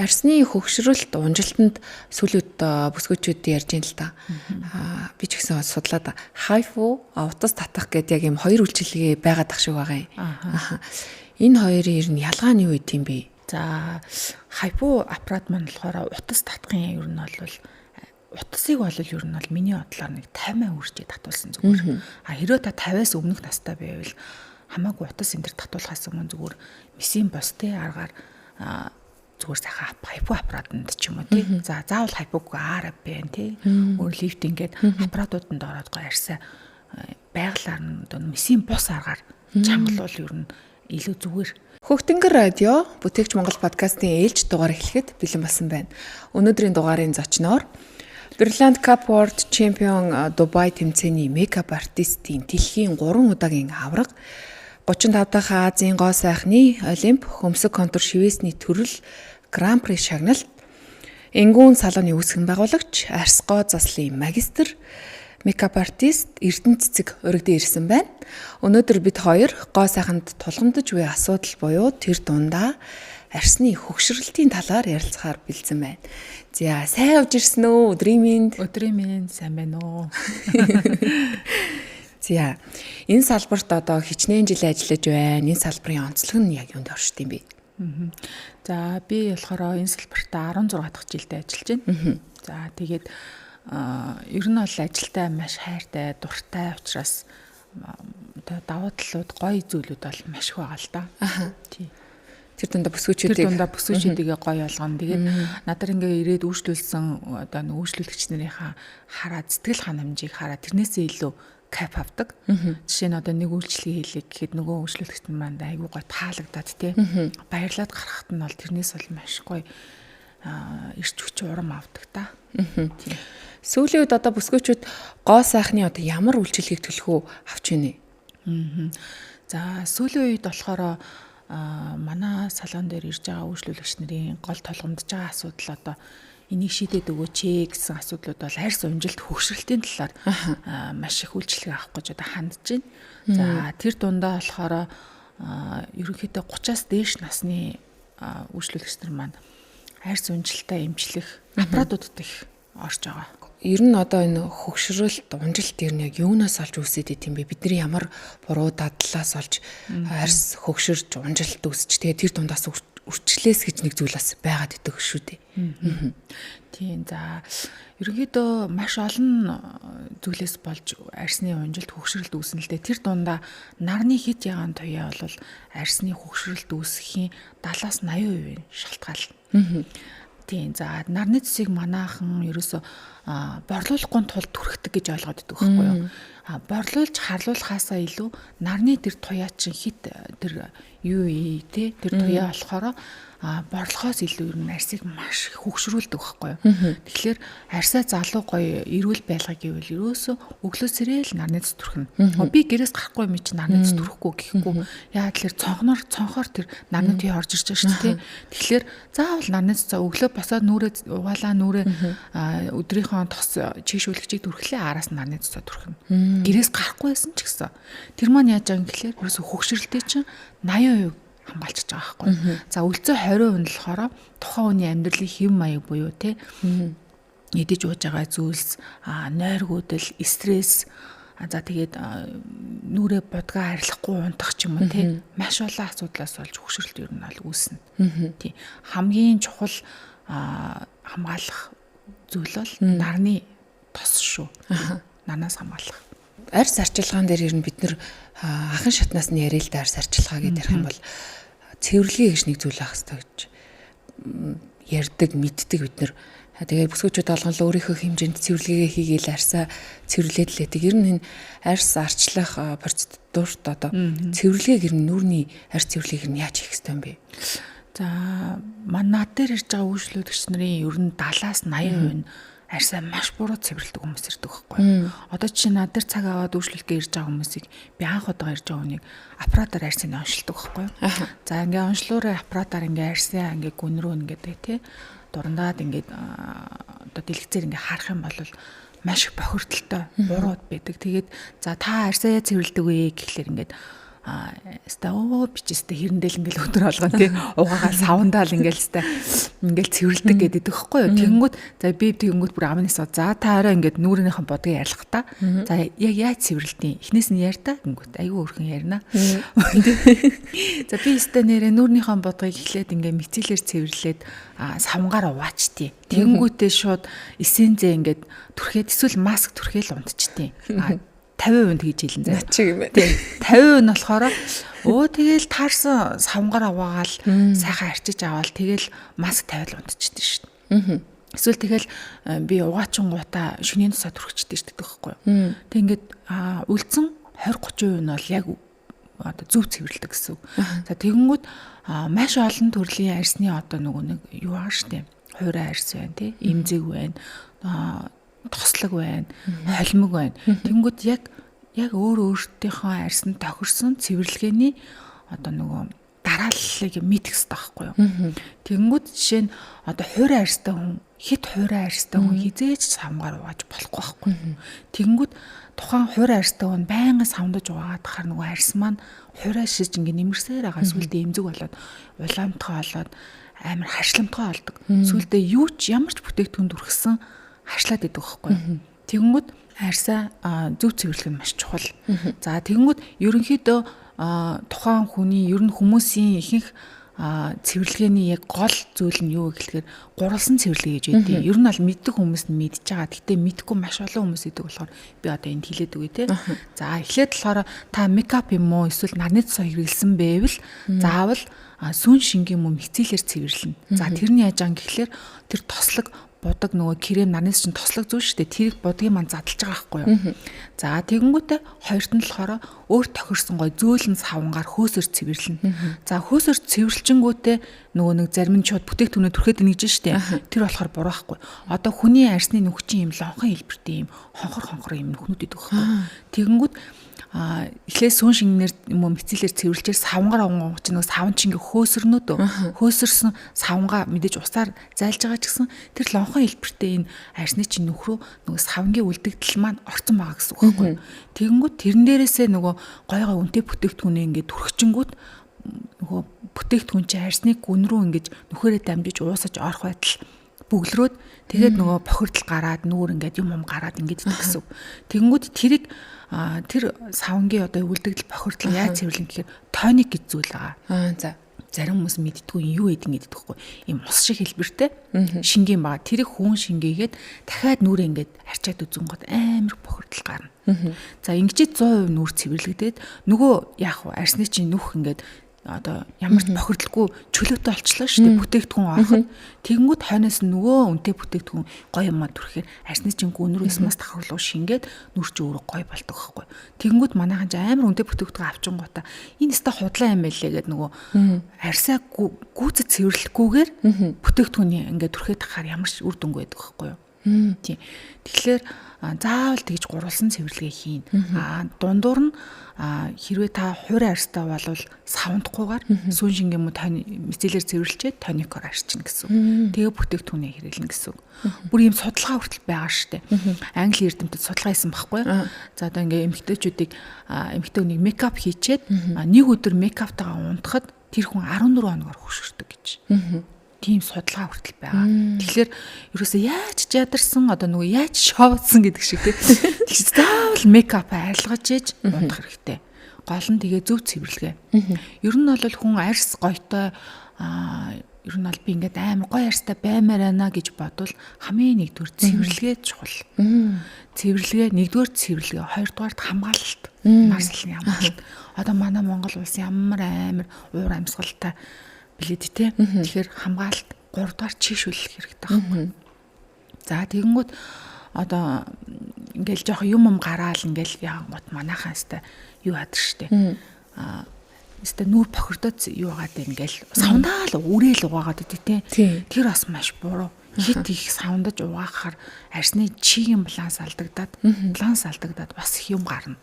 Арьсны хөгшрөлт, унжилтанд сүүлийн үед бүсгүүчүүд ярьж ин л та. Би ч гэсэн судлаад HIFU, утас татах гэдэг яг юм хоёр үйлчилгээ байгаад ах шиг байгаа юм. Энэ хоёрын ер нь ялгаа нь юу гэдэм юм бэ? За, HIFU аппарат маань болохоор утас татахын ер нь бол утасыг бол ер нь бол миний бодлоор нэг 50 үржиж татуулсан зүгээр. А хэрвээ та 50-аас өмнөх настай байвал хамаагүй утас энэ төр татуулахаас өмнө зүгээр мисийн бос те аргаар зүгээр сайхан HIFU аппаратанд ч юм уу тий. За, заавал HIFU-г ар байна тий. Өөр лифт ингээд аппаратууданд ороод гоё арьсаа байглаар нь одоо мисийн бус аргаар чангалуул ер нь илүү зүгээр. Хөхтөнгөр радио бүтээгч Монгол подкастын ээлж дугаар эхлэхэд бэлэн болсон байна. Өнөөдрийн дугаарын зочноор Brilliant Cup World Champion Дубай тэмцээний makeup артистийн дэлхийн 3 удаагийн аварга, 35 дахь Азийн гоо сайхны Олимп хөмсөг контур шивээсний төрөл Гран-при шагналт, Энгүүн салоны үүсгэн байгуулагч, арьс гоо заслын магистр, makeup artist Эрдэнэ Цэцэг уригдан ирсэн байна. Өнөөдөр бид хоёр гоо сайханд тулгамдаж буй асуудал буюу тэр дундаа арьсны хөгшрөлтийн талаар ярилцахаар бэлдсэн байна. За, сайн явж ирсэн үү? Өдрийн мэнд. Өдрийн мэнд, сайн байна уу? За, энэ салбарт одоо хичнээн жил ажиллаж байна. Энэ салбарын онцлог нь яг юунд оршд юм бэ? За, би болохоор энэ салбарт 16 дахь жилдээ ажиллаж байна. За, тэгээд ер нь бол ажилдаа маш хайртай, дуртай учраас одоо давуу талууд, гоё зүйлүүд бол маш их байгаа л да. Тий. Тэр дундаа бүсгүүчүүдийг тэр дундаа бүсгүүчүүдийг гоё болгоно. Тэгээд надад ингээ ирээд үйлчлүүлсэн одоо нэг үйлчлүүлэгч нарынхаа хараад сэтгэл ханамжийг хараад тэрнээсээ илүү кайф авдаг. Жишээ нь одоо нэг үйлчлэгээ хийлээ гэхэд нөгөө үйлчлүүлэгч маань айгүй гоё таалагдаад тий. Баярлаад гарахад нь бол тэрнээс бол маш гоё эрч хүч, урам авдаг та. Тийм. Сүүлийн үед одоо бүсгүүчүүд гоо сайхны одоо ямар үйлчилгээг төлөхөө авч байна вэ? За, сүүлийн үед болохоор манай салон дээр ирж байгаа үйлчлүүлэгч нарын гол толгомдож байгаа асуудал, одоо энийг шийдээд өгөөч ээ гэсэн асуудлууд бол арьс унжилт, хөгшрөлтийн талаар маш их үйлчилгээ авах гэж одоо хандж байна. За, тэр дундаа болохоор ерөнхийдөө 30-аас дээш насны үйлчлүүлэгч нар маань арьс унжилтаа эмчлэх аппаратуудад их орж байгаа. Ер нь одоо энэ хөгшрөлт, унжилт ер нь яг юунаас олж үүсээд идэм бэ? Бидний ямар буруу дадлаас олж арьс хөгшөрч, унжилт үүсч, тэгээ тэр дундаас үрчлээс гэж нэг зүйл бас байгаад идэг шүү дээ. Тийм, за, ерөнхийдөө маш олон зүйлээс болж арьсны унжилт, хөгшрөлт үүснэ л дээ. Тэр дундаа нарны хэт ягаан туяа бол арьсны хөгшрөлт үүсгэхийн 70-аас 80% шалтгаална. Тийм, за, нарны цэсийг манаахан ерөөсө борлуулахгүй тулд түрхдэг гэж ойлгоод идэх байхгүй юу? А борлуулж харлуулахаасаа илүү нарны тэр туяа чинь хит тэр юу ээ те, тэр туяа болохоор борлохоос илүү ер нь арьсыг маш их хөгшрүүлдэг байхгүй юу? Тэгэхээр арьсаа залуу, гоё, эрүүл байлгах гэвэл ерөөсө өглөө сэрэл нарны цэс түрхнэ. Би гэрээс гарахгүй юм чи нарны цэс түрхэхгүй гэхгүй. Яа тэгэхээр цонхоор тэр нарны туяа орж ирж байгаа шүү дээ. Тэгэхээр заавал нарны цэс өглөө босоод нүрээ угаалаа, нүрээ өдрийнхөө тос чийгшүүлэгчийг түрхлээ, араас нарны цэсээ түрхнэ. Гэрээс гарахгүй байсан ч гэсэн. Тэр маань яаж байгаа юм гэхлээр ерөөсө хөгшрөлтөө чинь 80% хамгаалчихж байгаа байхгүй. За, үлцээ 20% нь болохоор тухайн хүний амьдралын хэв маяг буюу те идэж ууж байгаа зүйлс, нойргүйдэл, стресс, за, тэгээд нүрээ будгаа арилахгүй унтах ч юм уу те, маш олон асуудлаас болж хөгшрөлт ер нь бол үүснэ. Тий. Хамгийн чухал хамгаалах зүйл бол нарны тос шүү. Нарнаас хамгаалах. Арьс арчилгаан дээр ер нь бид нэр анхан шатнаас нь яриа л да, арьс арчилгаа гэдээ ярих юм бол цэвэрлэгээ гэж нэг зүйл байх хэрэгтэй гэж ярьдаг, мэддэг бид нэр. Тэгээд бүсгүүчүүд болгон л өөрийнхөө хэмжээнд цэвэрлэгээ хийгээл арьсаа цэвэрлээд л байдаг. Ер нь энэ арьс арчлах процедурт одоо цэвэрлэгээг ер нь нүүрний арьс цэвэрлэгийг нь яаж хийх ёстой юм бэ? За, манай над дээр ирж байгаа үйлчлүүлэгч нарын ер нь 70-аас 80% нь арьсаа маш буруу цэвэрлэдэг хүмүүс ирдэг байхгүй. Одоо жишээ нь над дээр цаг аваад үйлчлүүлэхээ ирж байгаа хүмүүсийг би анх удаага ирж байгаа хүнийг аппаратаар арьсыг оншилдог байхгүй. За, ингээ оншлуураа аппаратаар ингээ арьсаа ингээ гүн рүү ингээд тий дурандаад ингээд одоо дэлгэцээр ингээ харах юм бол маш их бохирдолтой, бурууд байдаг. Тэгээд за, та арьсаа яа цэвэрлэдэг вэ гэхлээр ингээд Өстой өө бичээстэй хэрэндэл ингээл өдөр болгон тий угаагаа савндаа л ингээл өстой ингээл цэвэрлдэг гэдэг байхгүй юу. Тэнгүүт за би тэнгүүт бүр амнаас за та арай ингээд нүүрнийхэн бодгийг ярих та. За яг яаж цэвэрлэдэг эхнээс нь яар та гингүүт айгүй өрхөн ярина. За би өстой нэрээ нүүрнийхэн бодгийг эхлээд ингээ мицелээр цэвэрлээд савнгаар угаачтий. Тэнгүүтээ шууд эсензээ ингээд түрхээд эсвэл маск түрхээл унтчихдээ. 50% тэгж хэлэн заяа. Начиг юм байна. Тийм. 50% нь болохоор өө тэгэл таарсан савнгаар аваагаал сайхан арчиж аваал тэгэл маск тавиал унтчихдээ шүү дээ. Эсвэл тэгэл би угаачингуудаа шөнийн тусаа түрхчихдээ шүү дээ гэхгүй юу. Тэг ингээд үлдсэн 20 30% нь бол яг одоо зөв цэвэрлдэг гэсэн үг. За тэгэнгүүт маш олон төрлийн арьсны одоо нөгөө нэг юу аа шүү дээ. Хуурай арьс байна тий, эмзэг байна, тослог байна, холимог байна. Тэнгүүд яг яг өөр өөртөөхөө арьсанд тохирсон цэвэрлэгээний одоо нөгөө дарааллыг мэдэх хэрэгтэй байхгүй юу. Тэнгүүд жишээ нь одоо хуурай арьстай хүн хит хуурай арьстай хүн хизээж савнгаар угааж болохгүй байхгүй. Тэнгүүд тухайн хуурай арьстай хүн байнгын савндаж угаагаад хахаар нөгөө арьс маань хуурай шиж ингээ нэмэрсээр байгаа сүлдээ эмзэг болоод улаамтгай болоод амар харшламтгай болдог. Сүлдээ юу ч ямар ч бүтээгдэхүүн түрхсэн харшлаад идэг байхгүй. Тэгэнгүүт арьсаа зөв цэвэрлэх нь маш чухал. За тэгэнгүүт ерөнхийдөө тухайн хүний ер нь хүмүүсийн ихэнх цэвэрлэгээний яг гол зүйл нь юу гэхлээр гурвалсан цэвэрлэгээ гэж байдаг. Ер нь бол мэддэг хүмүүс нь мэдж байгаа. Гэтэ мэдхгүй маш олон хүмүүс идэг болохоор би одоо энд хэлээд өгье те. За эхлээд болохоор та мейкап юм уу эсвэл нарны цусаа хэрэглэсэн байвал заавал сүүн шингийн мөм хицээлэр цэвэрлэнэ. За тэрний яаж байгаа гэхлээр тэр тослог будаг нөгөө крем нарнаас чинь тослог зүйл шүү дээ. Тэрийг будгийн маань задлж байгаа байхгүй юу. За тэгэнгүүтээ хоёрт нь болохоор өөр тохирсон гой зөөлөн савнгаар хөөсөр цэвэрлэнэ. За хөөсөр цэвэрлжингүүтээ нөгөө нэг зарим нь шууд бүтээгдэхүүнээ түрхэд нэгж шүү дээ. Тэр болохоор буруу байхгүй. Одоо хүний арьсны нүх чинь юм лонхон хэлбэртэй юм хонхор хонхор юм нүхнүүд идэг байхгүй. Тэгэнгүүт эхлээд сүүн шингэнээр юм уу мицелээр цэвэрлжээр савнгаар онгон чинь нөгөө савн чинь ингээ хөөсөрнөө дөө. Хөөсөрсөн савнгаа мэдээж усаар зайлж байгаа ч гэсэн тэр лонхон хэлбэртэй энэ арьсны чинь нүх рүү нөгөө савнгийн үлдэгдэл маань орцсон байгаа гэсэн үг байхгүй. Тэгэнгүүт тэрэн дээрээсээ нөгөө гой гой үнэтэй бүтээгдэхүүнээ ингээ түрхчингүүт нөгөө бүтээгдэхүүн чинь арьсны гүн рүү ингэж нүхээрээ дамжиж уусаж орох байтал бөглөрөөд тэгээд нөгөө бохирдол гараад нүүр ингээд юм гараад ингээд идэх гэсэн үг. Тэгэнгүүт тэрийг тэр савнгийн одоо үлдэгдэл бохирдол яаж цэвэрлэн гэхээр тоник гэж зүйл байгаа. За зарим хүмүүс мэддэггүй юу гэдэг ингээд идэхгүй. Ийм ус шиг хэлбэртэй шингэн байгаа. Тэрийг хүүн шингээгээд дахиад нүрээ ингээд арчаад үзэнгууд амар бохирдол гарна. За ингэж 100% нүр цэвэрлэгдээд нөгөө яах вэ? Арсны чинь нүх ингээд одоо ямар ч бохирдлгүй чөлөөтэй олчлоо шүү дээ бүтээгдэхүүн ороход. Тэгэнгүүт хойноос нөгөө үнэтэй бүтээгдэхүүн гоё юмаа түрхэхээр арсны чинь гүн рүү эсмас давхарлуу шингээд нүр чи өөрөө гоё болдог байхгүй. Тэгэнгүүт манайхан ч амар үнэтэй бүтээгдэхүүн авчингуудаа энэ өстой худлаа юм байлээ гэд нөгөө арсаа гүйцэд цэвэрлэхгүйгээр бүтээгдэхүүний ингээд түрхэд тахаар ямар ч үр дүнгүй байдаг байхгүй юу. Тийм. Тэгэхээр заавал тэгж гурвалсан цэвэрлэгээ хийн. Дундуур нь хэрвээ та хуурай арьстай болвол савндахгүйгээр сүүн шингэн юм уу мицелээр цэвэрлчээд тоникоор арчина гэсэн үг. Тэгээ бүтээгдэхүүнээ хэрэглэнэ гэсэн үг. Бүр ийм судалгаа хүртэл байгаа штэ. Англи эрдэмтэд судалгаа хийсэн байхгүй юу? За одоо ингээ эмэгтэйчүүдийг эмэгтэй хүнийг мейкап хийчээд нэг өдөр мейкаптайгаа унтахад тэр хүн 14 хоногор хөшөрдөг гэж. Тийм судалгаа хүртэл байгаа. Тэгэхээр ерөөсөө яаж ядарсан одоо нөгөө яаж шоудсан гэдэг шиг тийм. Тэгш заавал мейкап арилгаж ээж унтах хэрэгтэй. Гол нь тэгээ зөв цэвэрлэгээ. Ер нь бол хүн арьс гоётой ер нь бол би ингээд амар гоё арьстай баймаар байна гэж бодвол хамгийн нэгдүгээр цэвэрлэгээ чухал. Цэвэрлэгээ нэгдүгээр цэвэрлэгээ, хоёрдугаарт хамгаалалт. Нар салны хамгаалалт. Одоо манай Монгол улс ямар амар уур амьсгалтай билээд те. Тэгэхээр хамгаалалт 3 дугаар чийгшүүлэх хэрэгтэй байхгүй. За тэгэнгүүт одоо ингээл жоох юм юм гараал ингээл яангууд манайхаа хэвээр юу яадаг штэ. Өстө нүүр бохирдоод юу яагаад ингээл савндаа л үрээл угаагаад идэв те. Тэр бас маш буруу. Хит их савндаж угаахаар арсны чигийн баланс алдагдаад бас их юм гарна.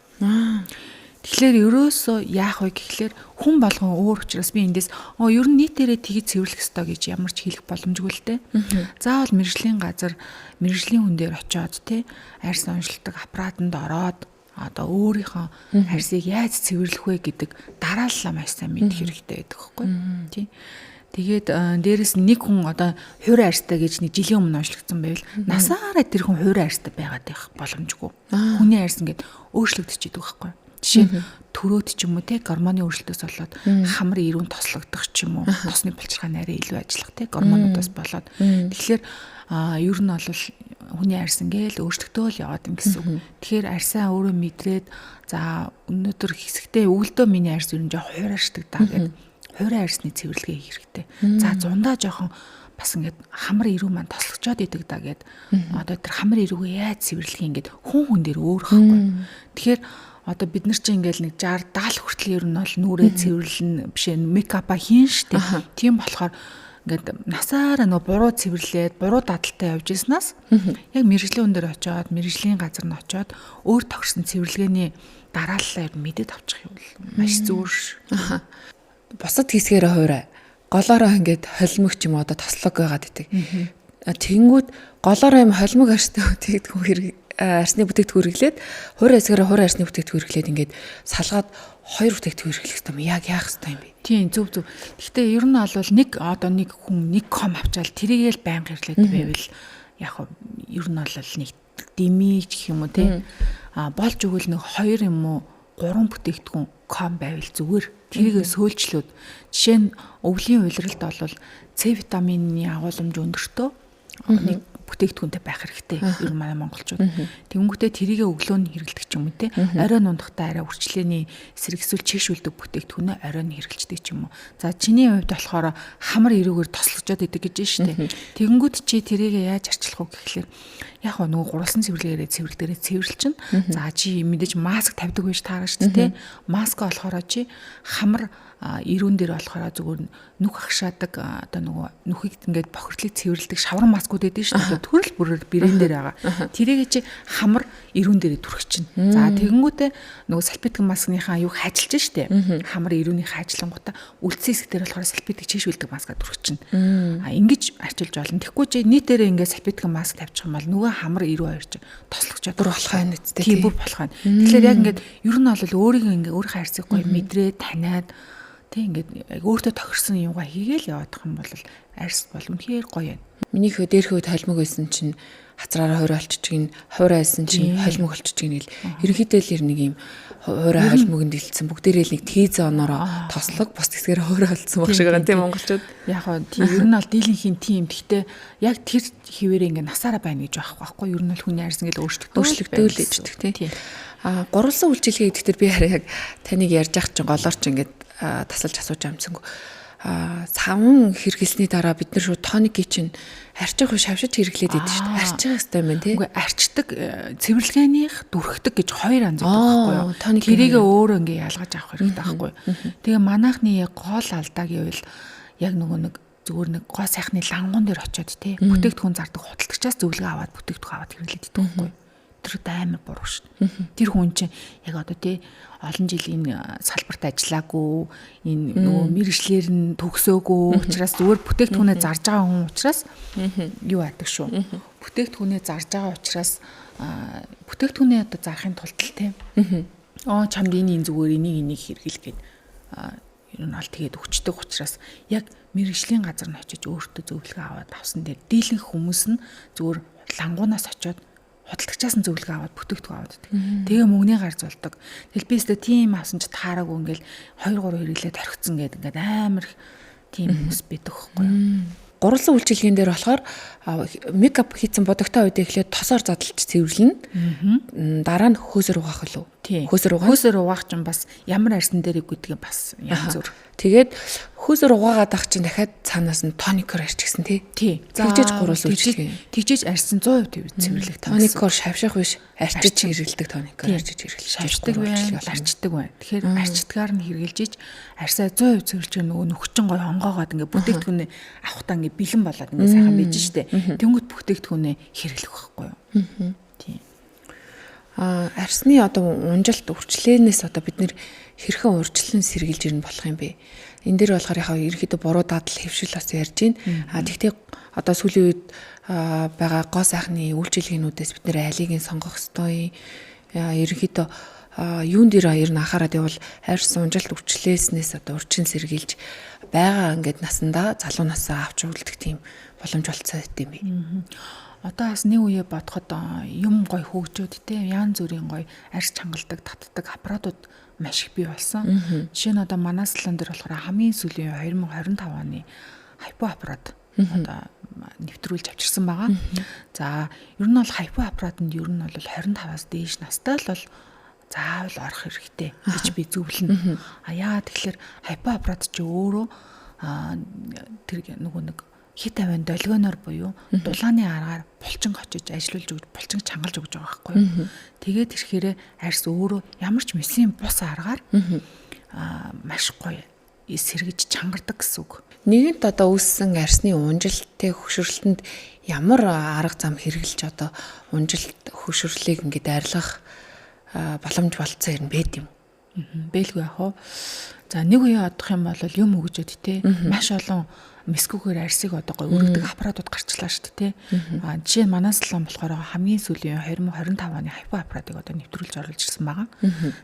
Тэгэхээр ерөөсөө яах вэ гэхлээр хүн болгон өөр учраас би эндээс ер нь нийтээрээ тгий цэвэрлэх ёстой гэж ямар ч хэлэх боломжгүй л дээ. Заавал мэргэжлийн газар мэргэжлийн хүн дээр очиод те арьс оншилдаг аппаратанд ороод Одоо өөрийнхөө арьсыг яаж цэвэрлэх вэ гэдэг дарааллаа маш сайн мэдэх хэрэгтэй байдаг байхгүй. Тийм. Тэгээд дээрэс нь нэг хүн одоо хуурай арьстай гэж нэг жилийн өмнө онцлогдсон байвал насаараа тэр хүн хуурай арьстай байгаад байх боломжгүй. Хүний арьс ингээд өөрчлөгдөж идэг байхгүй. Жишээ нь төрөөт ч юм уу те гормоны өөрчлөлтөөс болоод хамар ирүүн тослогдох ч юм уу, тосны булчирхай нарийн илүү ажиллах те гормонуудаас болоод. Тэгэхээр ер нь бол хүний арьс ингээл өөрчлөгдөөл яваад юм гэсэн үг. Тэгэхээр арьсаа өөрөө мэдрээд за өнөөдөр хэсэгтээ өвөлдөө миний арьс ер нь жоох хуурайшдаг даа гэд хуурай арьсны цэвэрлэгээ хийх хэрэгтэй. За зундаа жоохон бас ингээд хамар ирүү маань тослогчоод идэг даа гэд одоо тэр хамар ирүүгээ яаж цэвэрлэх юм гэд хүн хүн дээр өөр ихгүй. Тэгэхээр одоо бид нар чинь ингээл нэг 60 70 хүртэл ер нь бол нүрээ цэвэрлэн биш мейкапа хийн штэ. Тийм болохоор ингээд насаараа нөгөө буруу цэвэрлээд буруу дадалтай явж ирснаас яг мэргэжлийн хүн дээр очиод мэргэжлийн газар нь очиод өөр тохирсон цэвэрлэгээний дарааллаа ер нь мэдээд авчих юм бол маш зүгээр ш. Бусад хэсгээрээ хуурай голоороо ингээд холимог ч юм уу одоо тослог байгаад идэг. Тэнгүүд голоороо юм холимог арьстай бүтээгдэхүүн хэрэг арсны бүтээгдэхүүн хэрэглээд хуурай хэсгээрээ хуурай арсны бүтээгдэхүүн хэрэглээд ингээд салгаад хоёр бүтээгдэхүүн хэрэглэх хэрэгтэй юм. Яг яах хэрэгтэй юм бэ? Тийм, зөв зөв. Гэхдээ ер нь бол нэг одоо нэг хүн нэг ком авчаал тэрийгэл байнга хэрэглээд байвал яг ер нь бол нэг дэмий гэх юм уу те. А болж өгвөл нэг хоёр юм уу гурван бүтээгдэхүүн ком байвал зүгээр. Тэрийгэ сөөлжлөөд жишээ нь өвлийн улиралд бол С витамины агуулмж өндөртөө нэг бүтээгдэхүүнтэй байх хэрэгтэй. Ер нь манай монголчууд. Тэнгүүтээ тэрийгэ өглөө нь хэрэглэдэг ч юм уу те. Орой нундахтаа арай үрчлээний эсрэг эсвэл чийгшүүлдэг бүтээгдэхүүнээ орой нь хэрэглэждэг ч юм уу. За чиний хувьд болохоор хамар эрүүгээр тослогжоод идэг гэж байна шүү дээ. Тэнгүүт чи тэрийгэ яаж арчлах вэ гэхлээр яг хөө нөгөө гурвалсан цэвэрлэгээрээ цэвэрлдээрээ цэвэрлчин. За чи мэдээж маск тавьдаг байж таарна шүү дээ. Маск болохоор чи хамар эрүүн дээр болохоор зүгээр нүх агшаадаг одоо нөгөө нүхийг ингээд бохирдлыг цэвэрлэдэг шавар маскууд өгдөө шүү дээ. Төрөл бүрээр брэнд дээр байгаа. Тэрийг чи хамар эрүүн дээрээ түрхчихнэ. За тэгэнгүүтээ нөгөө салфетик маскныхаа юг хажилж штэ. Хамар эрүүний хаачлангуудаа үлдсэн хэсэг дээр болохоор салфетик чийшүүлдэг маска түрхчихнэ. А ингэж арчилж болно. Тэгэхгүй чи нийтээрээ ингээд салфетик маск тавьчих юм бол нөгөө хамар эрүү хоёр чи тослогчоод бүр болох юм үстэй. Тийм, бүр болох юм. Тэгэхээр яг ингээд ер нь бол өөрийгөө ингээд өөрийнхөө арьсыг гоё мэдрээ таниад тэг ингээд өөртөө тохирсон юмгаа хийгээл яваадах юм бол арьс бол үнэхээр гоё юм. Миний хөө дээрх үед холимог байсан чинь хацраараа хуурай олчиж гин, хуурай байсан чинь холимог олчиж гин гэл. Ерөнхийдөө л ер нэг юм хуурай холимогонд дэлсэн бүгдээрээ л нэг тийз оноороо тослог бус хэсгээр хуурай олцсон баг шиг байгаа тийм монголчууд. Яг гоо тийм ер нь бол дийлэнхийн тийм. Гэхдээ яг тэр хിവэрээ ингээд насаараа байна гэж байхгүй байхгүй. Ер нь бол хүний арьс ингээд өөрчлөгдөөл иждэг тийм. А гурвалсан үйлчилгээ гэдэг дээр би хараа яг таныг ярьж ах чинь голоор чинь ингээд тасалж асууж амсангүй. Савн хэрэглэсний дараа бид нар шууд тоникийг чинь арчих уу шавшиж хэрэглээд идэв шүү дээ. Арчих хэрэгтэй юм байна тий. Үгүй арчдаг цэвэрлэгээнийх дүрхдэг гэж хоёр янз байдаг байхгүй юу? Тэрийгээ өөрөө ингээ ялгаж авах хэрэгтэй байхгүй юу? Тэгээ манайхны яг гол алдаа гэвэл яг нөгөө нэг зүгээр нэг гоо сайхны лангуун дээр очиод тий бүтээгдэхүүн зардаг худалдагчаас зөвлөгөө аваад бүтээгдэхүүн аваад хэрэглээд идэв байхгүй юу? Тэр амар буруу шүү дээ. Тэр хүн чинь яг одоо тий олон жил энэ салбарт ажиллаагүй, энэ нөгөө мэрэгчлэр нь төгсөөгүй учраас зүгээр бүтээгдэхүүнээ зарж байгаа хүн учраас юу яадаг шүү. Бүтээгдэхүүнээ зарж байгаа учраас бүтээгдэхүүнээ одоо зарахын тулд л тий. Чамд энэ зүгээр энийг хэрэгэл гээд ер нь бол тэгээд өгчдөг учраас яг мэрэгжлийн газар нь очиж өөртөө зөвлөгөө аваад авсан дээр дийлэнх хүмүүс нь зүгээр лангуунаас очиод худалдагчаас нь зөвлөгөө аваад бүтээгдэхүүн аваад байдаг. Тэгээ мөнгөний гар зулдаг. Тэгэл би өстө тийм авсан ч таараагүй ингээл 2 3 хэрэглээд орхицсан гэдэг ингээд амар их тийм хүмүүс байдаг хгүй юу. Гурвалсан үйлчилгээнд дээр болохоор мейкап хийцэн бодогтой үед эхлээд тосоор задлж цэвэрлэнэ. Дараа нь хөөсөр угаах илүү. Хөөсөр угаах. Хөөсөр угаах чинь бас ямар арьсан дээр гэдгийг бас янз бүр. Тэгээд хөөсөр угаагаад ах чинь дахиад цаанаас нь тоникор арчигсан тий. Тэгжээж гурвалсан үйлчилгээ. Тэгжээж арьсан 100% цэвэрлэх. Тоникор шавших биш, арчиж хэрэглэдэг тоникор арчиж хэрэглэж. Шавшдаг байна, арчдаг байна. Тэгэхээр арчдгаар нь хэрэглэж арьсаа 100% цэвэрлж нөгөө нөхчин гоё онгоогоод ингээ бүтээгдэхүүнээ авахтаа ингээ бэлэн болоод ингээ сайхан байж штэ. Тэнгүүт бүтээгдэхүүнээ хэрэглэх байхгүй юу? Тийм. Арьсны одоо унжилт үрчлээнээс одоо бид нэр хэрхэн урьдчилан сэргийлж ирнэ болох юм бэ? Энэ дээр болохоор яг ерөнхийдөө буруу дадал хэвшил бас ярьж байна. Тэгтээ одоо сүүлийн үед байгаа гоо сайхны үйлчилгээнүүдээс бид нэр алийг нь сонгох ёстой юм. Ерөнхийдөө юун дээр ер нь анхаарал явал арьс унжилт өвчлээснээс одоо урьдчилан сэргийлж байгаа ингээд насандаа залуу насаа авч үлдэх тийм боломж болцсон байт юм бэ. Одоо бас нэг үе бодоход юм гой хөгжөөд те янз бүрийн гой арьс чангалдаг, татдаг аппаратууд маш их бий болсон. Жишээ нь одоо манай салон дээр болохоор хамгийн сүүлийн 2025 оны хайпо аппарат одоо нэвтрүүлж авчирсан байгаа. За ер нь бол хайпо аппаратанд ер нь бол 25-аас дээш настай л бол заавал орох хэрэгтэй гэж би зөвлөнө. А яагаад тэгэхээр хайпо аппарат чи өөрөө тэр нөгөө нэг хит авин долгионоор буюу дулааны аргаар булчин очиж ажиллуулж өгч булчин чангалж өгч байгаа байхгүй юу. Тэгээд тэрхээрээ арьс өөрөө ямар ч мэсийн бус аргаар маш гоё сэргэж чангардаг гэсэн үг. Нэгэнт одоо үүссэн арьсны унжилттэй хөшөрлөлтөнд ямар арга зам хэрэглэж одоо унжилт хөшөрлийг ингээд арилгах боломж болцсон юм байд юм? Бэлгүй яах вэ? За нэг үе одох юм бол юм хөгжөөд те маш олон мэсгүүгээр арьсыг одоо гой өргөдөг аппаратууд гарчлаа шүү дээ. А жишээ нь манай салон болохоор хамгийн сүүлийн 2025 оны хайпо аппаратыг одоо нэвтрүүлж оруулж ирсэн байгаа.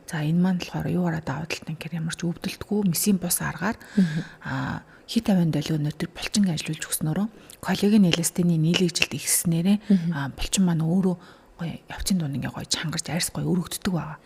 За энэ маань болохоор юугаараа давуу талтай гэхээр ямар ч өвдөлтгүй мэсийн бус аргаар хит авин долгионоор тэр булчин ажиллуулж өгснөөрөө коллаген эластины нийлэгжилт ихснээрээ булчин маань өөрөө гоё явцын дунд ингээ гоё чангарч арьс гоё өргөддөг байгаа.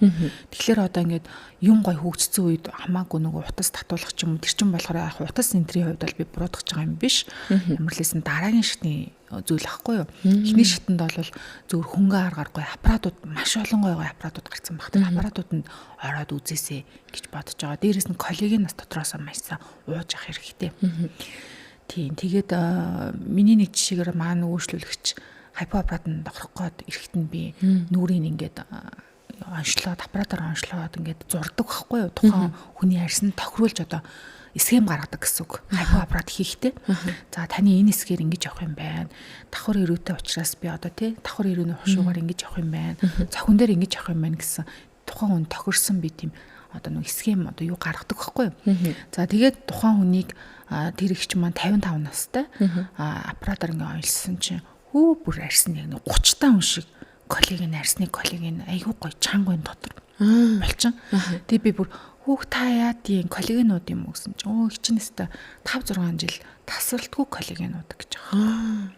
Тэгэхээр одоо ингээд юм гоё хөгжсөн үед хамаагүй нөгөө утас татуулах ч юм уу тэр чинь болохоор яг утас энтрийн хувьд бол би буруутгах байгаа юм биш. Ямар л хэлсэн дараагийн шатны зүйл ахгүй юу. Эхний шатанд бол зөвхөн хөнгө аргаар гоё аппаратууд маш олон гоё гоё аппаратууд гарсан баг. Тэр аппаратууданд ороод үзээсэй гэж бодож байгаа. Дээрээс нь коллаген нас дотроосоо маш сайн ууж авах хэрэгтэй. Тийм. Тэгээд миний нэг жишээгээр маань өөрчлөлөгч хайпо аппаратанд орох гээд эрэхт нь би нүрийг ингээд онцлоод аппаратаар онцлоод ингээд зурдаг байхгүй юу. Тухайн хүний арьсанд тохируулж одоо схем гаргадаг гэсэн үг. Хайпо аппарат хийхдээ. За таны энэ хэсгээр ингэж явах юм байна. Давхар өрөөтэй учраас би одоо тий давхар өрөөний хушуугаар ингэж явах юм байна. Цохин дээр ингэж явах юм байна гэсэн тухайн хүн тохирсон би тийм одоо нэг схем одоо юу гаргадаг байхгүй юу. За тэгээд тухайн хүнийг тэр ихч маань 55 настай аппаратаар ингээд онцлсон чинь хүү бүр арьс нь яг нэг 30 та хүн шиг коллаген арьсны коллаген айгүй гоё чанга энэ дотор болчин. Тэгээ би бүр хүүх та яа тийм коллагенууд юм уу гэсэн чинь өө хичнэстэ 5 6 жил тасралтгүй коллагенууд гэж байгаа.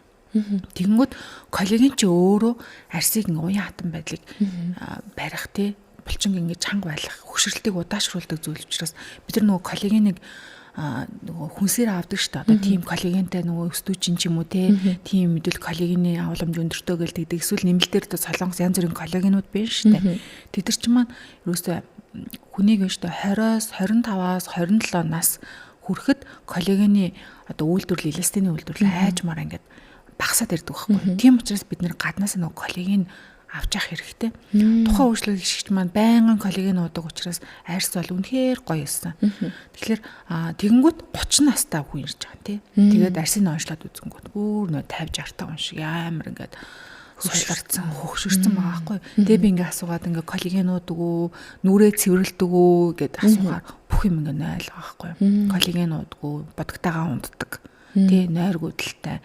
Тэгэнгүүт коллаген чи өөрөө арьсыг ингээ уян хатан байдлыг барих тий булчин ингээ чанга байлгах хөшрөлтийг удаашруулдаг зүйл учраас бид нар нөгөө коллагеныг нөгөө хүнсээр авдаг шүү дээ. Одоо тийм коллагентай нөгөө өстүүчин ч юм уу те тийм мэдвэл коллагены агуулмж өндөртөө гэл тэгдэг. Эсвэл нэмэлтээр одоо солонгос янз бүрийн коллагенууд байна шүү дээ. Тэд нар ч маань ерөөсөө хүнийг байна шүү дээ 20-оос 25-аас 27 нас хүрэхэд коллагены одоо үйлдвэрлэл эластины үйлдвэрлэл айжмаар ингээд багасаад ирдэг байхгүй. Тийм учраас бид нэр гаднаас нөгөө коллаген авч явах хэрэгтэй. Тухайн үйлчлэл хийгч маань байнгын коллаген уудаг учраас арьс бол үнэхээр гоё байсан. Тэгэхээр тэгэнгүүт 30 настай хүн ирж байгаа тий. Тэгээд арьсыг онцлоод үзэнгүүт бүр нөө 50 60 та хүн шиг амар ингээд суларцсан, хөгшөрсөн байгаа байхгүй. Тэгээ би ингээ асуугаад ингээ коллаген уудаг уу, нүрээ цэвэрлэдэг үү гэд асуухаар бүх юм ингээ нойл байгаа байхгүй. Коллаген уудаг уу, бодогтойгоо унтдаг. Тий, нойргүйдэлтэй.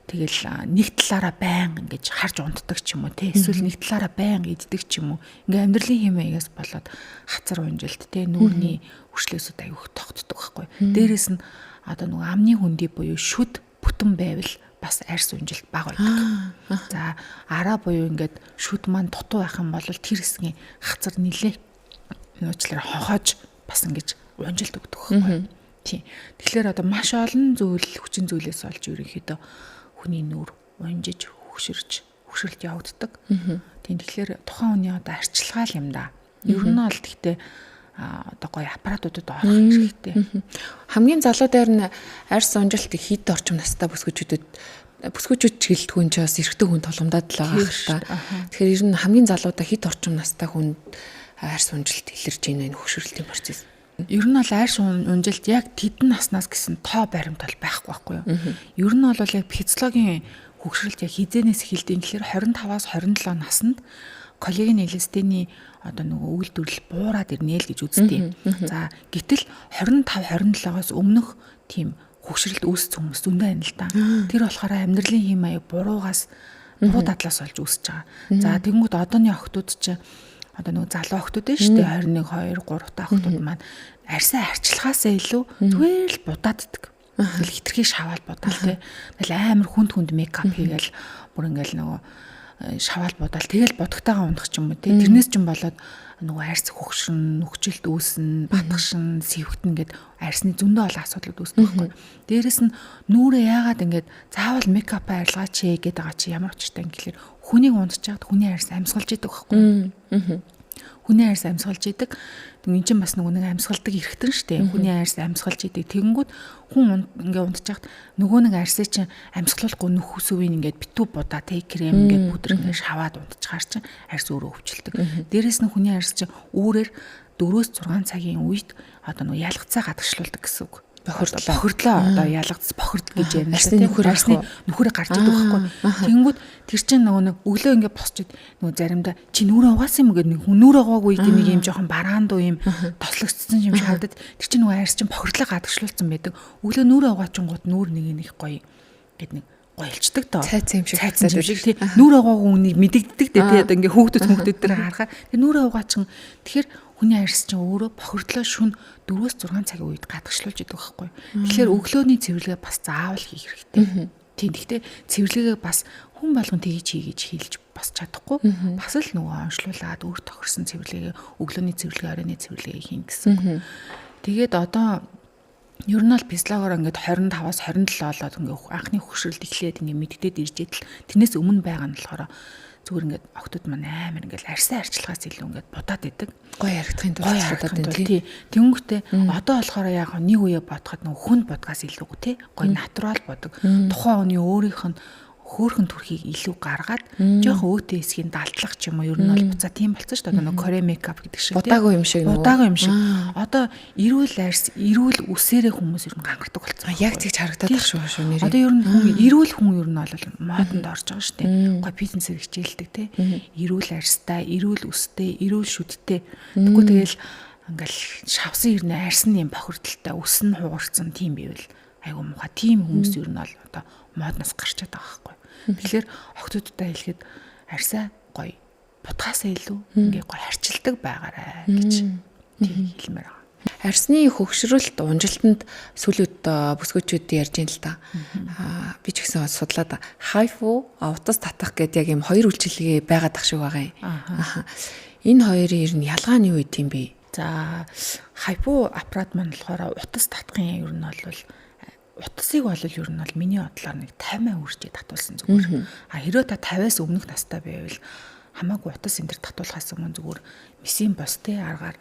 Тэгэл нэг талаараа байнга ингэж харж унтдаг ч юм уу те эсвэл нэг талаараа байнга иддэг ч юм уу ингээ амьдралын хэм маягаас болоод хацар унжилт те нүүрний үрчлээсүүд аюух тогтдог байхгүй. Дээрээс нь одоо нөгөө амны хөндий буюу шүд бүтэн байвал бас арьс унжилт бага байдаг. За араа буюу ингээд шүд маань дутуу байх юм бол тэр хэсгийн хацар нилээ нууцлаар хонхоож бас ингэж унжилт өгдөг байхгүй. Тийм. Тэгэхээр одоо маш олон зүйл хүчин зүйлээс олж ерөнхийдөө хүний нүр унжиж хөшөрч хөшрөлт явагддаг. Тийм тэгэхээр тухайн хүний одоо арчилгаа л юм да. Ер нь бол гэхдээ одоо гоё аппаратуудад орох хэрэгтэй. Хамгийн залуу дээр нь арьс унжилт хэд орчим настай бүсгүүчүүдэд бүсгүүчүүд ч гэлтгүй нь ч бас эрэгтэй хүн тулгамдаад л байгаа хэл та. Тэгэхээр ер нь хамгийн залуудаа хэд орчим настай хүнд арьс унжилт илэрч байна энэ хөшрөлтийн процесс. Ер нь бол арьс унжилт яг тэдэн наснаас гэсэн тоо баримт бол байхгүй байхгүй юу. Ер нь бол яг физиологийн хөгшрөлт яг хизээнээс эхэлдэг. Тэгэхээр 25-аас 27 наснд коллаген эластины одоо нөгөө үйлдвэрлэл буураад ирнэ л гэж үздэг. За гэтэл 25 27-оос өмнөх тийм хөгшрөлт үүссэн хүмүүс зөндөө байна л да. Тэр болохоор амьдралын хэм маяг буруугаас Буруу дадлаас болж үүсэж байгаа. За тэгэнгүүт одооны охтууд чинь одоо нөгөө залуу охтууд нь шүү дээ 21 2 3 та охтууд маань арьсаа арчлахаасаа илүү зүгээр л будааддаг. Тэгэл хитрхи шаваал будаал тий. Тэгэл амар хүнд хүнд мейкап хийгээл бүр ингээл нөгөө шаваал будаал тэгэл будагтайгаа унах ч юм уу тий. Тэрнээс ч юм болоод нөгөө арьс хөгшин, нүхжилт үүснэ, батгшин, сэвхтэн гэд арьсны зөндөө олон асуудлууд үүсдэг байхгүй. Дээрэс нь нүрээ яагаад ингээд заавал мейкапаа арилгаач ээ гэдэг байгаа чи ямар учиртай юм гэхэлэр хүнийг унтчихад хүний арьс амьсгалж идэг байхгүй. Хүний арьс амьсгалж идэг. Энд чинь бас нөгөө нэг амьсгалдаг эрхтэн штэ. Хүний арьс амьсгалж идэг. Тэгэнгүүт хүн ингээ унтчихад нөгөө нэг арьсыг чинь амьсгалуулахгүй нүх сүвийг ингээд битүү будаа тэ крем ингээд бүдэр ингээд шаваад унтчихаар чинь арьс өөрөө өвчлөдөг. Дээрээс нь хүний арьс чинь үүрээр 4-6 цагийн үед одоо нөгөө ялгацаа гадагшлуулдаг гэсэн үг. Бохирдлоо одоо ялгац бохирд гэж ярина. Арьсны нүхэр арьсны нүхэр гарч идэг байхгүй. Тэнгүүд тэр чинь нөгөө нэг өглөө ингээ босчод нөгөө заримдаа чи нүрээ угаасан юм гэдэг нэг хүн нүрээ угаагүй тийм нэг юм жоохон бараандуу юм тослогдсон юм шиг харагдаад тэр чинь нөгөө арьс чинь бохирдлоо гадагшлуулсан байдаг. Өглөө нүрээ угаачингууд нүүр нэг нэг гоё гэд нэг гоёлчдаг доо. Цайцсан юм шиг цайцсан юм шиг тий. Нүрээ угаагүй үнийг мэдэгддэг дээ тий. Одоо ингээ хүүхдүүд дээр харахаар тэр нүрээ угаачин тэгэхээр хүний арьс чинь өөрөө бохирдлоо шүн 4-6 цагийн үед гадагшлуулж идэг байхгүй. Тэгэхээр өглөөний цэвэрлэгээ бас заавал хийх хэрэгтэй. Тийм. Гэхдээ цэвэрлэгээ бас хүн болгон тэгж хий гэж хэлж бас чадахгүй. Бас л нөгөө онцлуулаад өөр тохирсон цэвэрлэгээ өглөөний цэвэрлэгээ, оройн цэвэрлэгээ хийн гэсэн. Тэгээд одоо ер нь бол физиологоор ингээд 25-аас 27 болоод ингээд анхны хөгшрөлт эхлээд ингээд мэддээд ирж идэл тэрнээс өмнө байгаа нь болохоор зүгээр ингээд охтууд маань амар ингээд арьсаа арчилгаас илүү ингээд будаад идэг. Гой харагдахын тулд будаад байна тий. Тэнгүүтээ одоо болохоор яг нэг үе бодоход нөгөө хүнд будгаас илүү тий. Гой натурал будаг. Тухайн хүний өөрийнх нь хөөхөн төрхийг илүү гаргаад жоохон өөтөө хэсгийг далдлах ч юм уу ер нь бол буцаа тийм болцсон шүү дээ. Одоо нөгөө Korean makeup гэдэг шиг тийм. Будаагүй юм шиг нөгөө. Будаагүй юм шиг. Одоо эрүүл арьс, эрүүл үсээрээ хүмүүс ер нь гангардаг болцсон. Яг тэгж харагдаад байх шүү шүү нэрээ. Одоо ер нь хүн эрүүл хүн ер нь бол модонд орж байгаа шүү дээ. Гой бизнесээр хичээлдэг тий. Эрүүл арьстай, эрүүл үстэй, эрүүл шүдтэй. Тэгвэл тэгэл ингээл шавсан ер нь арьс нь юм бохирдолтой, үс нь хугарсан тийм байвал айгу муухай. Тийм хүмүүс ер нь бол одоо модноос гарчаад байгаа байхгүй. Тэгэхээр охтуудтай хэлэхэд арьсаа гоё бутгаасаа илүү ингээ гоё харчилдаг байгаарай гэж тийм хэлмээр байгаа. Арьсны хөгшрөлт унжилтанд сүүлүүд бүсгүүчүүд ярьж ин л та. Би ч гэсэн судлаад хайфу утас татах гэдэг яг юм хоёр үйлчилгээ байгаад ах шиг байгаа юм. Энэ хоёрын ер нь ялгаа нь юу гэдэм юм бэ? За хайфу аппарат маань болохоор утас татахын ер нь бол утасыг бол ер нь бол миний бодлоор нэг 50% үржиж татуулсан зүгээр. А хэрвээ та 50-аас өмнөх настай байвал хамаагүй утас энэ төр татуулахаас өмнө зүгээр мисийн бос те аргаар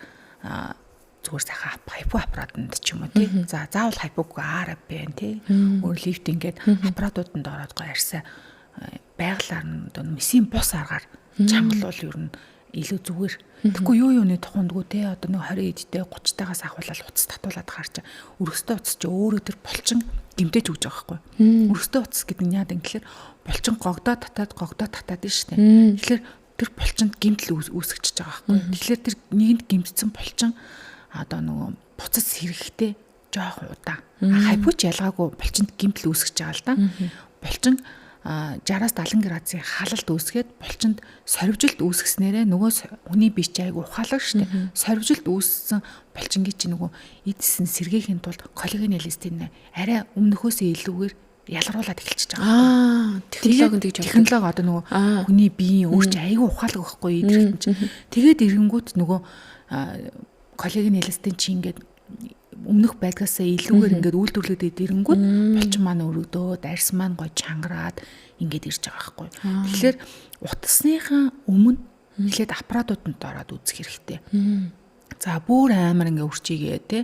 зүгээр сайхан хайпу аппаратанд ч юм уу тий. За заавал хайпуг ар байна тий. Өөр лифт ингээд аппаратууданд ороод гоё арьсаа байглаар нь одоо мисийн бус аргаар чангалуул ер нь илүү зүгээр. Тэгэхгүй юу юуны тухандгүй те одоо нэг 20 эдтэй 30-тайгаас ахуулаад утас татуулаад харч өргөстөө утас чи өөрөө тэр булчин гимтэж өгч байгаа байхгүй. Өргөстөө утас гэдэг нь яадаг юм гэхээр булчин гогдоо татаад нь шүү дээ. Тэгэхээр тэр булчинд гимтэл үүсгэж байгаа байхгүй. Тэгэхээр тэр нэгэнд гимтсэн булчин одоо нөгөө буцаж сэргэхтэй жоохон удаан. Хайпууч ялгаагүй булчинд гимтэл үүсгэж байгаа л да. Булчин 60-аас 70 градусын халалт үүсгээд булчинд сорвжилт үүсгэснээрээ нөгөө хүний бие чи айгу ухаалаг шүү дээ. Сорвжилт үүссэн булчингийн чи нөгөө эдсэн сэргээхийн тулд коллаген эластин арай өмнөхөөсөө илүүгээр ялгаруулад эхэлчихэж байгаа. Технологи тэгж технологи одоо нөгөө хүний биеийн өөр чи айгу ухаалаг байхгүй эдгэртэн чи. Тэгээд эрэнгүүт нөгөө коллаген эластин чи ингээд өмнөх байдгаасаа илүүгээр ингээд үйлдвэрлэгдээд ирэнгүүт булчин маань өргөдөөд арьс маань гой чангараад ингээд ирж байгаа байхгүй. Тэгэхээр утасныхаа өмнө эхлээд аппаратууданд ороод үзэх хэрэгтэй. За бүр амар ингээ үрчийгээ те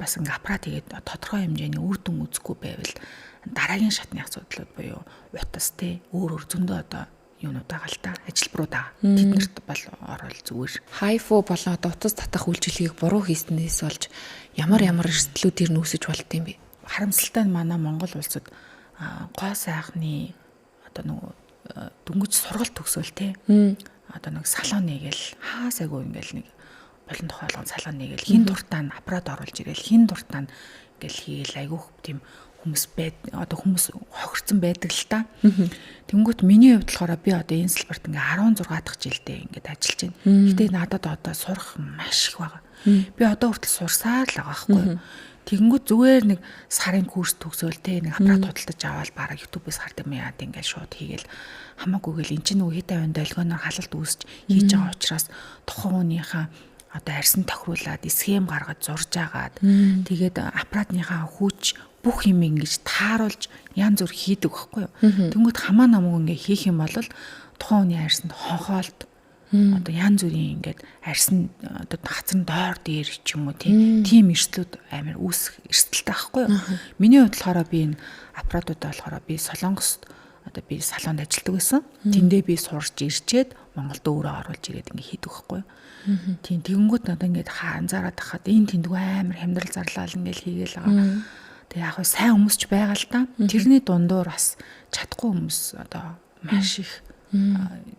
бас ингээ аппарат хийгээд тодорхой хэмжээний үр дүн үзэхгүй байвал дараагийн шатны асуудлууд буюу утас те өөр өөр зөндөө одоо юунууд байгаа л та ажилбарууд байгаа. Тэднэрт бол орвол зүгээр. Хайфу болон одоо утас татах үйлчилгээг буруу хийснээс болж ямар ямар эрсдлүүд ир нүүсэж болт юм бэ? Харамсалтай нь манай Монгол улсад гоо сайхны одоо нөгөө дөнгөж сургалт төгсөөл те. Одоо нэг салон нэгээл хаасаагүй ингээл нэг болон тохиолгон салон нэгээл хин дуртаа нь аппарат оруулж ирээл хин дуртаа нь ингээл хийгээл айгүйх тийм Хүмүүс байд одоо хүмүүс хохирцсон байдаг л та. Тэнгүүт миний хувьд болохоор би одоо энэ салбарт ингээ 16 дахь жилдээ ингээд ажиллаж байна. Гэтэ надад одоо сурах маш их байгаа. Би одоо хүртэл сурсаар л байгаа байхгүй юу. Тэгэнгүүт зүгээр нэг сарын курс төгсөөл те, нэг аппарат худалдаж аваад бараг YouTube-ээс хард юм яад ингээд шууд хийгээл хамаагүй гэл, эн чинь нөгөө хэд тавин долгионоор халалт үүсч хийж байгаа учраас тухайн хүнийхээ одоо арьсан тохируулаад, схем гаргаж зурж агаад, тэгээд аппаратныхаа хүч бүх юм ингэж тааруулж янз бүр хийдэг байхгүй юу. Тэнгүүт хамаа намайг ингээ хийх юм бол тухайн хүний арьсанд хонхоолт, одоо янз бүрийн ингээд арьсан одоо хацар доор дээр ч юм уу, тийм эрсдлүүд амар үүсэх эрсдэлтэй байхгүй юу. Миний хувьд болохоор би энэ аппаратуудаа болохоор би Солонгост одоо би салонд ажилладаг байсан. Тэндээ би сурч ирчээд Монголд өөрөө оруулж ирээд ингээ хийдэг байхгүй юу. Тийм, тэгэнгүүт одоо ингээд анзаараад тахад энэ тэндгүй амар хямдрал зарлал ингээл хийгээл байгаа. Тэгээ яг хөө сайн хүмүүс ч байгаа л да. Тэрний дундуур бас чадахгүй хүмүүс одоо маш их,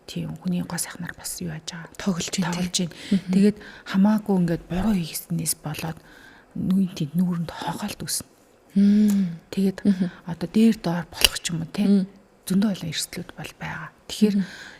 тийм, хүний гоо сайхнаар бас юу яаж байгаа, тоглож байна. Тоглож байна. Тэгээд хамаагүй ингээд буруу хийснээс болоод нүүн тэнд нүүрэнд хонхолт үүснэ. Тэгээд одоо дээр доор болох ч юм уу те, зөндөө олон эрсдлүүд бол байгаа. Тэгэхээр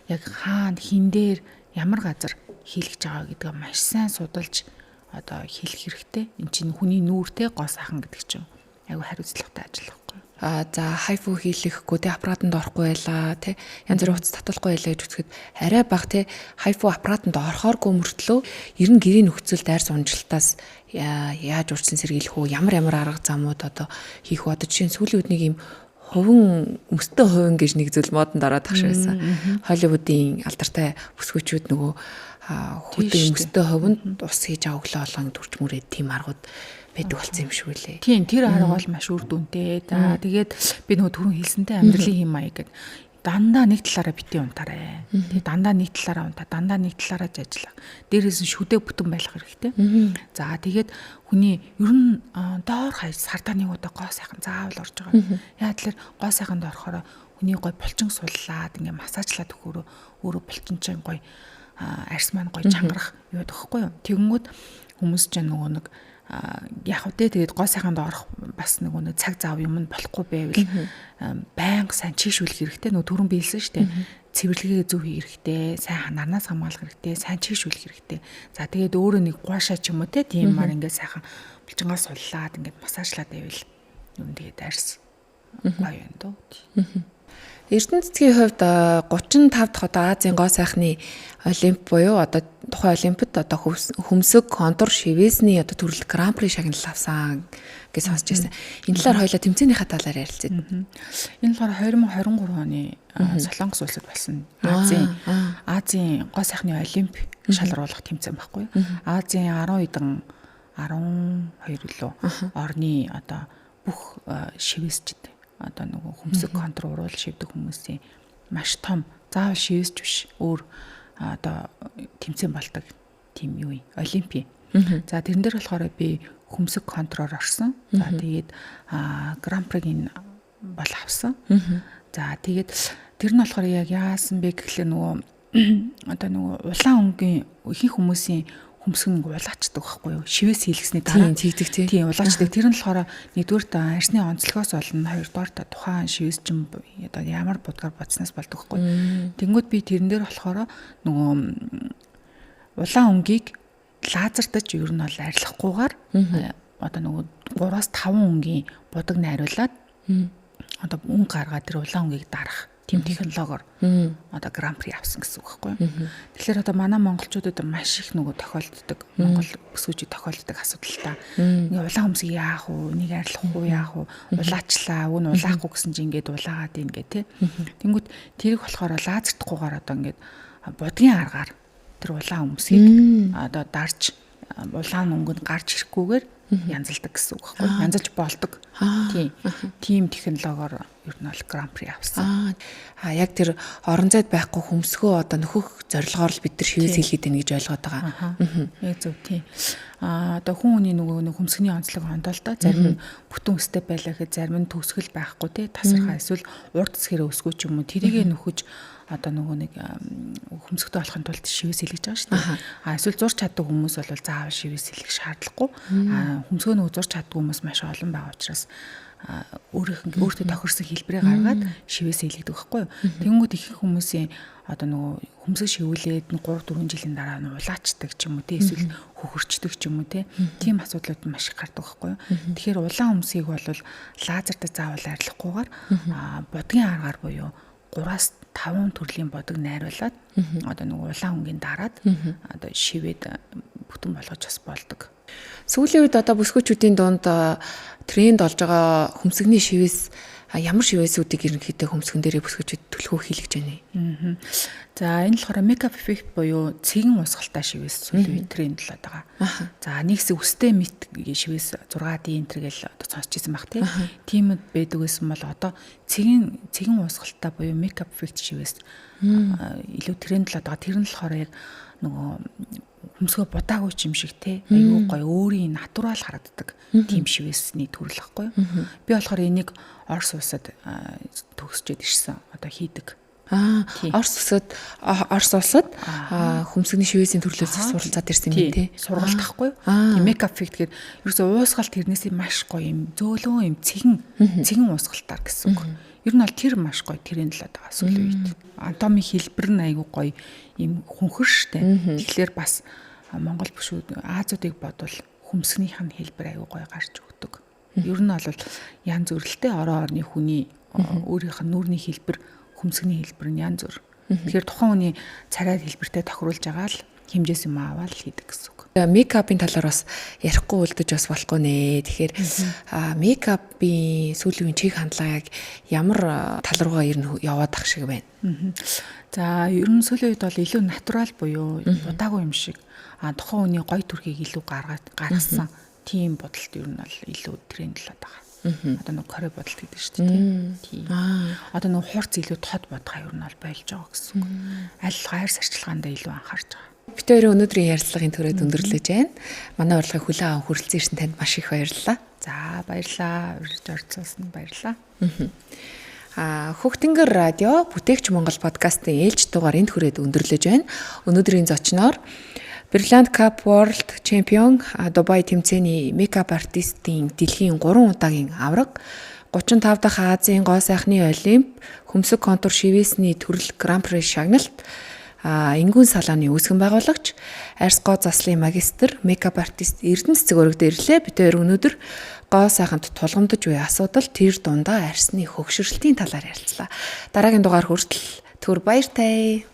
яг хаана хин дээр ямар газар хийлгэж байгаа гэдгээ маш сайн судалж одоо хийлгэх хэрэгтэй. Эн чинь хүний нүүртэй гоо сайхан гэдэг чинь айгүй хариуцлагатай ажил байхгүй. А за, HIFU хийлгэхгүй те, аппаратанд орохгүй байлаа те, янз бүрийн утас татуулахгүй байлаа гэж үзэхэд арай бага те, HIFU аппаратанд орохооргүй мөртлөө ер нь гэрийн нөхцөлд арьс унжилтаас яаж урьдчилан сэргийлэх үү, ямар ямар арга замууд одоо хийх үү? Одоо жишээ нь сүүлийн үед нэг юм хувин өмстэй хувин гэж нэг зүйл модонд ороод тах шиг байсан. Холливуудын алдартай бүсгүүчүүд нөгөө хүүтэн өмстэй хувинд ус хийж байгаа өглөө болгон төрч мүрээд тийм аргууд байдаг болсон юм шиг үлээ. Тийм, тэр арга бол маш үр дүнтэй. За, тэгээд би нөгөө түрүүн хэлсэнтэй амьдралын хэм маяг гэдэг дандаа нэг талаараа битгий унтаарай. Тэгээ дандаа нэг талаараа унтаа, дандаа нэг талаараа ажиллах. Дээрээс нь шүдэ бүтэн байх хэрэгтэй. За, тэгээд хүний ер нь доор хаяж сардаа нэг удаа гоо сайхан заавал орж байгаа. Яа тэгэхээр гоо сайханд орохороо хүний гой булчин суллаад ингээ массажлаад өгөхөөрөө өөрөө булчин чинь гой арьс маань гой чангарах юу гэхгүй юу. Тэгэнгүүт хүмүүс чинь нөгөө нэг яг үгүй, тэгээд гоо сайханд орох бас нөгөө нэг цаг зав юм нь болохгүй байвал байнга сайн чийшүүлэх хэрэгтэй. Нөгөө түрүүн биелсэн шүү дээ. Цэвэрлэгээ зөв хийх хэрэгтэй, сайн нарнаас хамгаалах хэрэгтэй, сайн чийшүүлэх хэрэгтэй. За, тэгээд өөрөө нэг гуашаа ч юм уу те, тийм мар ингээд сайхан булчингаа суллаад ингээд массажлаад байвал юм, тэгээд арьс гоё юм дөө. Эрдэнэ цэцгийн хувьд 35 дахь одоо Азийн гоо сайхны олимп буюу одоо тухайн олимпиад одоо хөмсөг, контур, шивээсний одоо төрөлд гран при шагнал авсан гэж сонсч байсан. Энэ талаар хоёлаа тэмцээнийхээ талаар ярилцъя. Энэ болохоор 2023 оны Солонгос улсад болсон Азийн гоо сайхны олимп шалруулах тэмцээн байхгүй юу? Азийн 10 хэдэн 12 лөө орны одоо бүх шивээсчд, одоо нөгөө хөмсөг, контур, уруул шивдэг хүмүүсийн маш том, заавал шивээсч биш, өөр одоо тэмцээн болдог тийм юу юм, олимпи. За, тэрэн дээр болохоор би хөмсөг контроор орсон. За, тэгээд гран-пригийн бол авсан. За, тэгээд тэр нь болохоор яг яасан бэ гэхлээр нөгөө одоо нөгөө улаан өнгийн ихэнх хүмүүсийн хөмсгөн улаачдаг байхгүй юу? Шивээс хийлгэсний дараа. Тийм, тэгдэг тий. Тийм, улаачдаг. Тэр нь болохоор нэгдүгээр арьсны онцлогоос болно, хоёрдугаар тухайн шивээс чинь одоо ямар будгаар бодсноос болдог байхгүй. Тэнгүүд би тэрэн дээр болохоор нөгөө улаан өнгийг лазертаж ер нь бол арилгахгүйгээр одоо нөгөө 3-5 өнгийн будаг найруулад одоо өнгө гаргаад тэр улаан өнгийг дарах тийм технологиор одоо гран-при авсан гэсэн үг байхгүй юу. Тэгэхээр одоо манай монголчуудад маш их нөгөө тохиолддог, монгол бүсгүүчид тохиолддог асуудал та. Ингээ улаан хөмсгийг яах вэ? Нэг арилгах уу, яах вэ? Улаачлаа, үн улаахгүй гэсэн чинь ингээд улаагаад ийн гэ тэ. Тэнгүүт тэрийг болохоор лазертахгүйгээр одоо ингээд будгийн аргаар тэр улаан хөмсгийг одоо дарж улаан өнгө нь гарч ирэхгүйгээр янзалдаг гэсэн үг байхгүй юу? Янзалж болдог. Тийм. Тийм технологиор ер нь бол гран-при авсан. Аа, яг тэр орон зайд байхгүй хөмсгөө одоо нөхөх зорилгоор л бид нар шивээс хийлгээд байна гэж ойлгоод байгаа. Яг зөв, тийм. Аа, одоо хүн хүний нөгөө нэг хөмсгний онцлог ондоо л доо, зарим нь бүтэн өстэй байлаа гэхэд зарим нь төгсгөл байхгүй тий, тасархаа эсвэл урд хэсгэрээ өсгөө ч юм уу, тэрийгэ нөхөж одоо нөгөө нэг хөмсгтэй болохын тулд шивээс хийлгэж байгаа шүү дээ. А эсвэл зурч чаддаг хүмүүс бол заавал шивээс хийлгэх шаардлагагүй. А хөмсгөө нөгөө зурч чаддаг хүмүүс маш олон байгаа учраас өөрийнх нь өөртөө тохирсон хэлбэрээ гаргаад шивээс хийлэгдэх байхгүй юу. Тэнгүүд их хүмүүсийн одоо нөгөө хөмсөг шивүүлээд 3 4 жилийн дараа нь улаачдаг ч юм уу те, эсвэл хөхөрчдөг ч юм уу те. Тийм асуудлууд маш их гардаг байхгүй юу. Тэгэхээр улаан хөмсгийг бол лазертай заавал арилгахгүйгээр будгийн аргаар буюу 3-5 төрлийн будаг найруулад одоо нөгөө улаан өнгийн дараад одоо шивээд бүтэн болгож бас болдог. Сүүлийн үед одоо бүсгүүчүүдийн дунд тренд болж байгаа хөмсгний шивээс ямар шивээсүүдийг ерөнхийдөө хөмсгөн дээрээ бүсгүүчүүд түлхүү хийлгэж байна вэ? За, энэ болохоор makeup effect буюу цэгэн уусгалтай шивээс сүүлийн үед тренд болоод байгаа. За, нэг хэсэг үстэй мэт шивээс 6D энэ тэр гэл одоо сонсч ирсэн байх тий. Тийм байдаг байсан бол одоо цэгэн уусгалтай буюу makeup effect шивээс илүү тренд болоод байгаа. Тэр нь болохоор яг нөгөө хөмсгөө будаагүй ч юм шиг те, айгүй гоё өөрийн natural харагддаг тийм шивээсний төрөл ахгүй юу. Би болохоор энийг Орос улсад төгсчөөд ирсэн. Одоо хийдэг. Орос улсад хөмсгний шивээсийн төрлөөс суралцаад ирсэн юм тий. Сургалт ахгүй юу? Тийм, makeup effect гэдэг ерөөсөө уусгалт тэрнээсээ маш гоё юм зөөлөн юм цэгэн цэгэн уусгалтаар гэсэн үг. Ер нь бол тэр маш гоё тренд л байгаа сүүлийн үед. Анатомийн хэлбэр нь айгүй гоё юм хүнхэр штэ. Тэгэхээр бас Монгол бүшүүд Азиудыг бодвол хөмсгнийх нь хэлбэр айгүй гоё гарч өгдөг. Ер нь бол янз бүрэлтэй орон орны хүний өөрийнх нь нүүрний хэлбэр, хөмсгний хэлбэр нь янз бүр. Тэгэхээр тухайн хүний царай хэлбэртэй тохируулж байгаа л хэмжээс юм аваад л хийдэг гэсэн үг. Makeup ын талаар бас ярихгүй үлдэж бас болохгүй нэ. Тэгэхээр makeup ын сүүлийн үеийн чиг хандлага яг ямар тал руугаа ер нь яваад ах шиг байна? За, ер нь сүүлийн үед бол илүү natural буюу будаагүй юм шиг, тухайн хүний гоё төрхийг илүү гаргаад гаргасан тийм будалт ер нь бол илүү тренд л байгаа. Одоо нэг Корей будалт гэдэг шүү дээ. Тийм. Одоо нэг хурц илүү тод будгаа ер нь бол болж байгаа гэсэн үг. Аль гайр сарчилгаандаа илүү анхаарч байгаа. Бид хоёрын өнөөдрийн ярилцлагын түрээд өндөрлөж байна. Манай урилгыг хүлээн аван хүрэлцэн ирсэн танд маш их баярлалаа. За, баярлалаа. Урьж оролцуулсан баярлалаа. Хөхтөнгөр радио Бүтээгч Монгол подкастын ээлж дугаар энд хүрээд өндөрлөж байна. Өнөөдрийн зочноор Brilliant Cup World Champion, Дубай тэмцээний makeup artist ын дэлхийн 3 удаагийн аварга, 35 дахь Азийн гоо сайхны Олимп хөмсөг контур шивээсний төрөл Гран При шагналт, Ингүүн салааны үүсгэн байгуулагч, арьс гоо заслын магистр, makeup artist Эрдэнэ цэцэг өргөдөө ирлээ. Бид хоёр өнөөдөр гоо сайханд тулгамдаж буй асуудал, тэр дундаа арьсны хөгшрөлтийн талаар ярилцлаа. Дараагийн дугаар хүртэл түр баяртай.